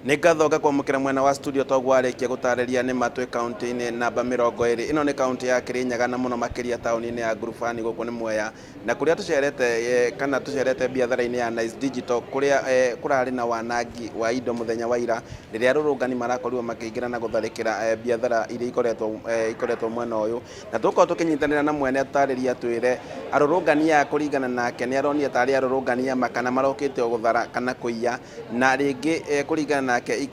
Nĩ ngatho ngakwamũkĩra mwena wa studio toguo warĩkia gũtarĩria nĩ ma twĩ kaunti-inĩ namba 20. Ĩno nĩ kaunti ya Kĩrĩnyaga na mũno makĩria taũni-inĩ ya Ngurubani gũkũ nĩ Mwea, na kũrĩa tũcerete kana tũcerete biathara-inĩ ya Nice Digital kũrĩa kũrarĩ na wanangi wa indo mũthenya wa ira rĩrĩa arũrũngani marakorirwo makĩingĩra na gũtharĩkĩra biathara iria ikoretwo mwena ũyũ. Na tũgũkorwo tũkĩnyitanĩra na mwene atũtarĩrie atwĩre arũrũngani aya kũringana nake nĩ aronire tarĩ arũrũngani ama kana marokĩte o gũthara kana kũiya, na rĩngĩ kũringana nake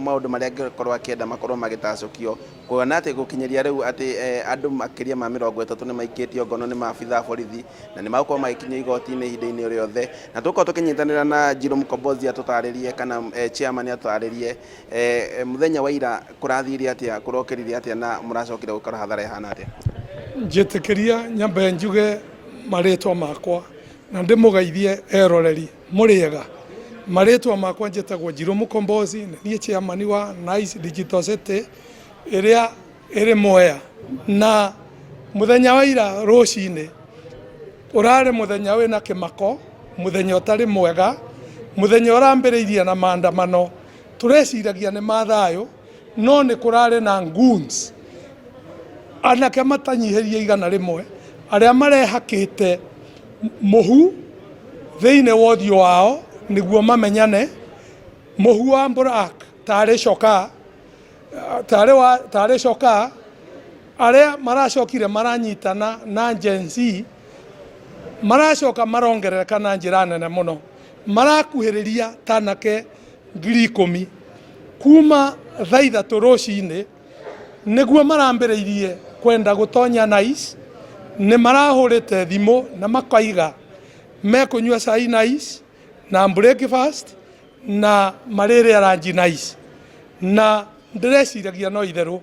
maũndũ marĩa angĩkorwo akĩenda makorwo magĩtacũkio, kuona atĩ gũkinyĩria rĩu atĩ andũ makĩria ma 30 nĩ maikĩtio ngono nĩ maabitha a borithi na nĩ magũkorwo magĩkinyio igoti-inĩ ihinda-inĩ rĩothe. Na tũgũkorwo tũkĩnyitanĩra na Njirũ Mkombozi atũtarĩrie kana chairman atũtarĩrie mũthenya wa ira kũrathire atĩa, kũrokĩrire atĩa na mũracokire gũkora hathara ĩhana atĩa. Njĩtĩkĩria nyambe njuge marĩtwa makwa na ndĩmũgeithie eroreri mũrĩega. Marĩtwa makwa njĩtagwo Njirũ Mũkombozi, nĩ niĩ chairman wa Nice Digital City ĩrĩa ĩrĩ Mwea. Na mũthenya wa ira rũcinĩ ũrarĩ mũthenya wĩna kĩmako, mũthenya ũtarĩ mwega, mũthenya ũrambĩrĩirie na maandamano tũreciragia nĩ ma thayũ, no nĩ kũrarĩ na goons anake matanyihĩrie 100 arĩa marehakĩte mũhu thĩinĩ wa ũthiũ wao nĩguo mamenyane, mũhu wa black tarĩ coka, tarĩ wa tarĩ coka, arĩa maracokire maranyitana na Gen Z maracoka marongerereka na njĩra nene mũno, marakuhĩrĩria ta anake 10,000 kuma thaa 3 rũcinĩ nĩguo marambĩrĩirie kwenda gũtonya Nice. Nĩ marahũrĩte thimũ na makoiga mekũnyua cai Nice na breakfast na marĩrĩa lunch Nice, na ndĩreciragia no itherũ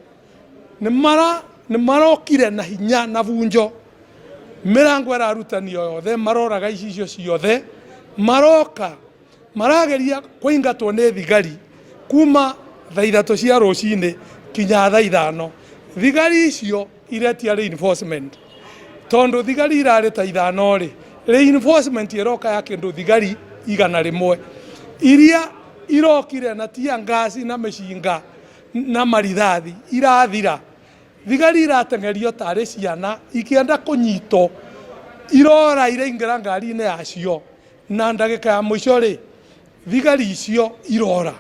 nĩ marokire na hinya na bunjo, mĩrango ĩrarutanio yothe, maroraga icicio ciothe, maroka marageria kũingatwo nĩ thigari kuma thaa 3 cia rũcinĩ kinya thaa 5. Thigari icio iretia reinforcement, tondũ thigari irarĩ ta 5 rĩ, reinforcement ĩroka ya kĩndũ thigari 100 iria irokire na tear gas na mĩcinga na marithathi irathira. Thigari irateng'erio tarĩ ciana ikĩenda kũnyitwo, irora iraingĩra ngari-inĩ yacio, na ndagĩka ya mũico rĩ, thigari icio irora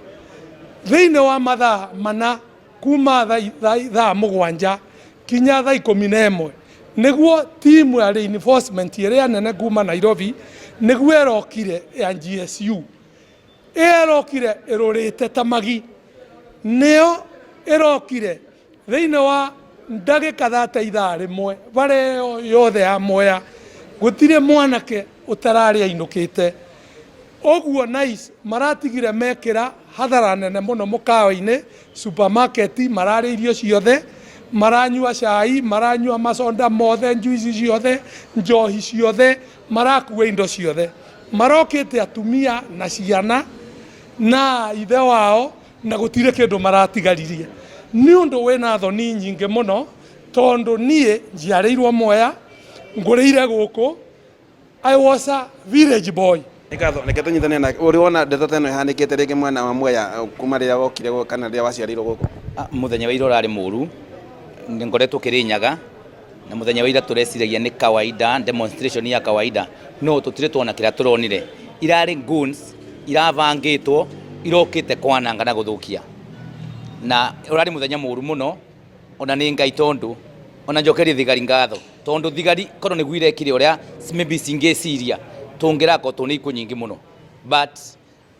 thĩinĩ wa mathaa 4 kuma thaa 7 kinya thaa 11 nĩguo timu ya reinforcement ĩrĩa nene kuma Nairobi nĩguo ĩrokire ya GSU, ĩrokire ĩrũrĩte ta magi, nĩyo ĩrokire thĩinĩ wa ndagĩka thate ithaa rĩmwe. Bara ĩyo yothe ya Mwea gũtirĩ mwanake ũtararĩ ainũkĩte ũguo. Nice maratigire mekĩra hathara nene mũno mũkawa-inĩ, supermarket, mararĩa irio ciothe, maranyua cai, maranyua maconda mothe, njuici ciothe, njohi ciothe, marakua indo ciothe. Marokĩte atumia na ciana na ithe wao na gũtirĩ kĩndũ maratigaririe. Nĩ ũndũ wĩna thoni nyingĩ mũno, tondũ niĩ njiarĩirwo Mwea, ngũrĩire gũkũ. I was a village boy. Nĩ ngatho, reke tũnyitane nake. Ũrĩ wona ndeto ta ĩno ĩhanĩkĩte rĩngĩ mwena wa Mwea kuma rĩrĩa wokire kana rĩrĩa waciarĩirwo gũkũ? Mũthenya wa ira ũrarĩ mũru, nĩ ngoretwo Kĩrĩnyaga, na mũthenya wa ira tũreciragia nĩ kawaida, demonstration ya kawaida, no tũtirĩ tuona kĩrĩa tũronire. Irarĩ goons irabangĩtwo irokĩte kwananga na gũthũkia, na ũrarĩ mũthenya mũru mũno. Ona nĩ Ngai, tondũ ona njokerie thigari ngatho, tondũ thigari korwo nĩguo irekire ũrĩa maybe cingĩciria, tũngĩrakotwo nĩ ikuũ nyingĩ mũno, but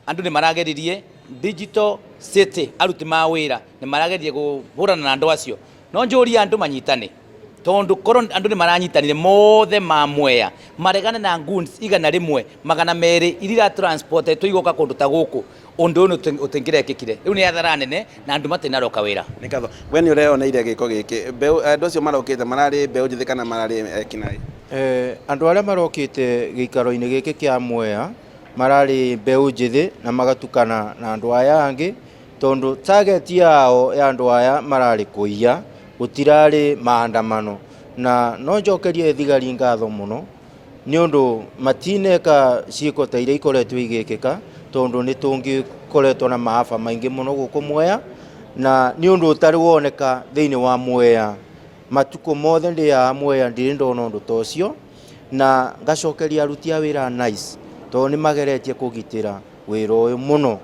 andũ nĩ marageririe, Digital City aruti ma wĩra nĩ marageririe kũhũrana na andũ acio. No njũrie andũ manyitane, tondũ korwo andũ nĩ maranyitanire mothe ma Mwea maregane na goons 100, 200 iria iratransportetwo igoka kũndũ ta gũkũ, ũndũ ũyũ ũtingĩrekĩkire. Rĩu nĩ athara nene na andũ matinaroka wĩra. Nĩ ngatho. We nĩ ũreyoneire gĩko gĩkĩ. Mbeũ, andũ acio marokĩte mararĩ mbeũ njĩthĩ kana mararĩ ekinaĩ? Andũ arĩa marokĩte gĩikaro-inĩ gĩkĩ kĩa Mwea mararĩ mbeũ njĩthĩ na magatukana na andũ aya angĩ, tondũ target yao ya andũ aya mararĩ kũiya, gũtirarĩ maandamano. Na no njokerie thigari ngatho mũno nĩ ũndũ matineka ciĩko ta iria ikoretwo igĩkĩka, tondũ nĩ tũngĩ Koretwo na maafa maingĩ mũno gũkũ Mwea, na nĩ ũndũ ũtarĩ woneka thĩinĩ wa Mwea. Matukũ mothe ndĩaga Mwea ndirĩ ndona ũndũ ta ũcio, na ngacokeria aruti a wĩra a NICE tondũ nĩ mageretie kũgitĩra wĩra ũyũ mũno,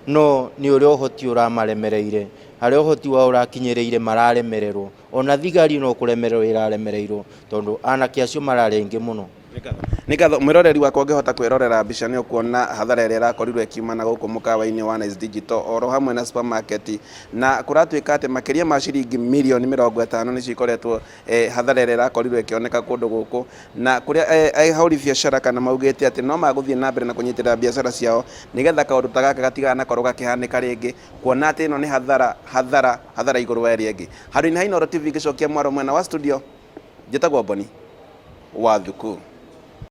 no nĩ ũrĩa ũhoti ũramaremereire, harĩa ũhoti wao ũrakinyĩrĩire mararemererwo. Ona thigari no kũremererwo ĩraremereirwo tondũ anake acio mararĩ aingĩ mũno. Nĩ ngatho mwĩroreri wakwa, ũngĩhota kwĩrorera mbica nĩ ũkuona hathara ĩrĩa ĩrakorirwo ĩkiumana gũkũ mũkawa-inĩ wa Nice Digital oro hamwe na supermarket, na kũratuĩka atĩ makĩria ma ciringi mirioni 50 nĩcio ikoretwo hathara ĩrĩa ĩrakorirwo ĩkĩoneka kũndũ gũkũ, na kũrĩa ahũri biacara kana maugĩte atĩ no magũthiĩ na mbere na kũnyitĩrĩra biacara ciao nĩgetha kaũndũ ta gaka gatiganakorwo gakĩhanĩka rĩngĩ, kuona atĩ ĩno nĩ hathara, hathara, hathara igũrũ wa ĩrĩa ĩngĩ. Handũ-inĩ ha Inooro TV ngĩcokia mwaro mwena wa studio, njĩtagwo Boni wa Thuku.